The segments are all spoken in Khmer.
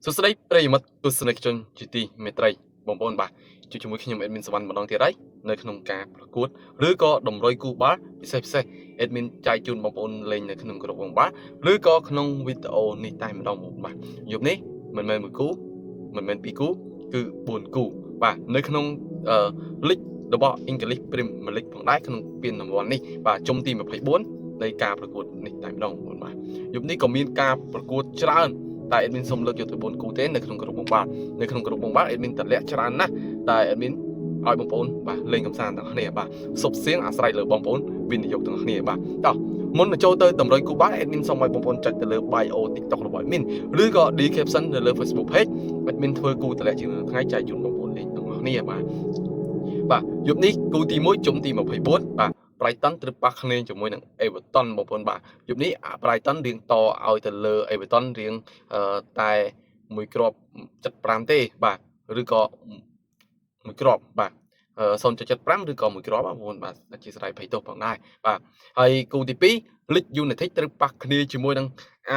សួស្តីប្រិយមិត្តទស្សនិកជនជាទីមេត្រីបងប្អូនបាទជួបជាមួយខ្ញុំ admin សវណ្ណម្ដងទៀតហើយនៅក្នុងការប្រកួតឬក៏តម្រុយគូបាល់ពិសេសពិសេស admin ចែកជូនបងប្អូនលេងនៅក្នុងក្រុមបងបាល់ឬក៏ក្នុងវីដេអូនេះតែម្ដងបងប្អូនបាទយប់នេះមិនមែនមួយគូមិនមែនពីរគូគឺ4គូបាទនៅក្នុងអឺលីករបស់ English Premier League ផងដែរក្នុងពានរង្វាន់នេះបាទជុំទី24នៃការប្រកួតនេះតែម្ដងបងប្អូនបាទយប់នេះក៏មានការប្រកួតច្រើនតែ admin សូមលើកយកទៅ4គូទេនៅក្នុងក្រុមបងបាល់នៅក្នុងក្រុមបងបាល់ admin តម្លាក់ច្រើនណាស់តែ admin ឲ្យបងប្អូនបាទលេងកំសាន្តទាំងគ្នាបាទសុបសៀងអាស្រ័យលើបងប្អូនវិនិយោគទាំងគ្នាបាទតោះមុននឹងចូលទៅតម្រុយគូបាល់ admin សូមឲ្យបងប្អូនចុចទៅលើ bio TikTok របស់ admin ឬក៏ D caption នៅលើ Facebook page admin ធ្វើគូតម្លាក់ជាងថ្ងៃចែកជូនបងប្អូនលេងទាំងគ្នាបាទបាទយប់នេះគូទី1ជុំទី24បាទ Brighton ត្រូវប៉ះគ្នាជាមួយនឹង Everton បងប្អូនបាទយប់នេះ Brighton រៀងតឲ្យទៅលើ Everton រៀងតែមួយគ្រាប់75ទេបាទឬក៏មួយគ្រាប់បាទ0.75ឬក៏មួយគ្រាប់បងប្អូនបាទអធិស្ឋានភ័យទោសផងដែរបាទហើយគូទី2 Leeds United ត្រូវប៉ះគ្នាជាមួយនឹង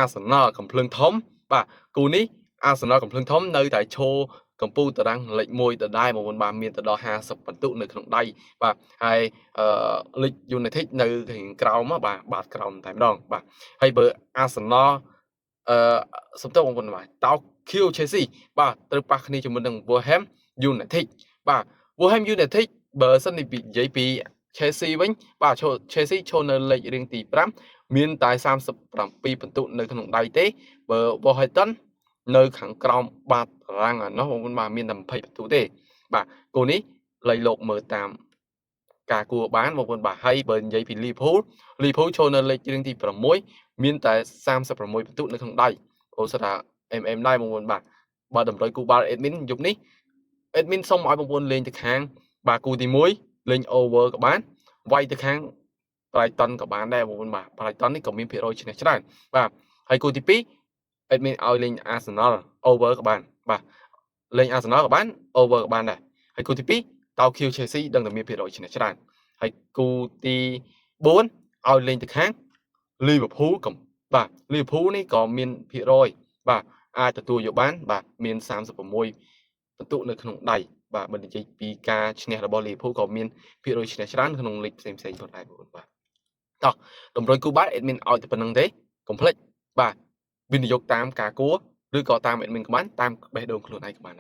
Arsenal កំភ្លើងធំបាទគូនេះ Arsenal កំភ្លើងធំនៅតែឈរកម្ពូលតារាងលេខ1ដដែលបងប្អូនបាទមានទៅដល់50ពិន្ទុនៅក្នុងដៃបាទហើយអឺ Leeds United នៅខាងក្រោមបាទបាទក្រោមតែម្ដងបាទហើយបើ Arsenal អឺសំទោសបងប្អូនបាទតោខៀវ Chelsea បាទត្រូវប៉ះគ្នាជាមួយនឹង West Ham United បាទ West Ham United បើសិននិយាយពី Chelsea វិញបាទ Chelsea ឈរនៅលេខរៀងទី5មានតែ37ពិន្ទុនៅក្នុងដៃទេបើ Wolverhampton នៅខាងក្រោមបាតតារាងអានោះបងប្អូនបាទមានតែ20ពិន្ទុទេបាទគូនេះលៃលោកមើលតាមការគួរបានបងប្អូនបាទហើយបើនិយាយពី Liverpool Liverpool ចូលនៅលេខរៀងទី6មានតែ36ពិន្ទុនៅក្នុងដៃអូសិតថា MM ដែរបងប្អូនបាទបើតម្រុយគូបាល់ admin យប់នេះ admin សូមឲ្យបងប្អូនលេងទៅខាងបាទគូទី1លេង over ក៏បានវាយទៅខាង Brighton ក៏បានដែរបងប្អូនបាទ Brighton នេះក៏មានភាគរយឈ្នះច្រើនបាទហើយគូទី2 admin ឲ្យលេង Arsenal over ក៏បានបាទលេង Arsenal ក៏បាន over ក៏បានដែរហើយគូទី2តោ Q Chelsea ដឹងតែមានភាគរយឈ្នះច្រើនហើយគូទី4ឲ្យលេងទៅខាង Liverpool ក៏បាទ Liverpool នេះក៏មានភាគរយបាទអាចទទួលយកបានបាទមាន36ពិន្ទុនៅក្នុងដៃបាទបើនិយាយពីការឈ្នះរបស់ Liverpool ក៏មានភាគរយឈ្នះច្រើនក្នុងលីកផ្សេងផ្សេងផងដែរបងប្អូនបាទតោះតម្រុយគូបាល់ admin ឲ្យតែប៉ុណ្្នឹងទេកុំភ្លេចបាទវិនិយោគតាមការគួរឬក៏តាម admin ក៏បានតាមបេះដូងខ្លួនឯងក៏បានដែរ។